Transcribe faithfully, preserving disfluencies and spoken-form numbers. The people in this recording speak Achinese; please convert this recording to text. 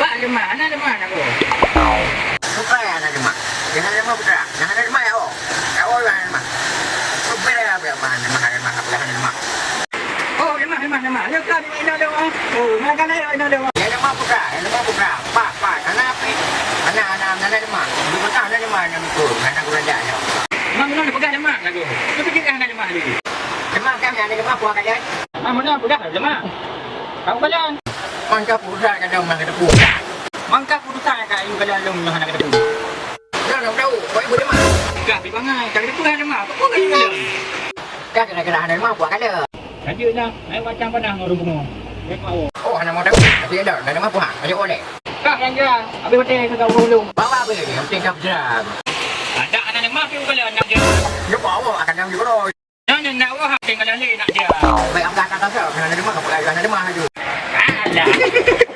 Pak lemah, hana lemah nak oh. Bukan hana lemah. Jangan lemah putra. Jangan lemah ya oh. Ya oh jangan lemah. Bukan ya apa lemah, lemah, lemah, lemah, lemah. Oh, lemah, lemah, lemah. Ya kan ina lemah. Oh, makan ayo ina lemah. Ya lemah putra, ya lemah putra. Pak, pak, hana api. Hana, hana, hana lemah. Di kota hana lemah, hana mikul, hana guranda ya. Mang mana pegang lemah lagu. Tapi kita hana lemah lagi. Lemah kan hana lemah puak kalian. Mang mana pegang lemah. Kau kalian. Mangka putra kadang mah kata putra. Mangka putra ka ayu kalian long mah nak kata putra. Dah dah tahu, kau ibu lemah. Dah pi bangai, tak kata putra lemah. Apa kau kalian? Dah kena kena hana lemah puak kalian. Lanjut dah, naik macam panas ngon rumah. Naik mau. Oh, hana mau tahu. Tapi ada, dah lemah puak. Ayo oleh. Kah yang dia, habis betul ke kau ulung. Bawa apa ni? Yang penting kau jam. Ada anak lemah pi kalian nak dia. Dia bawa akan yang dikoroi. Nyan nak wah tinggal lé nak dia. Baik angkat angkat angkat. Hana lemah, apa hana lemah laju. Alah.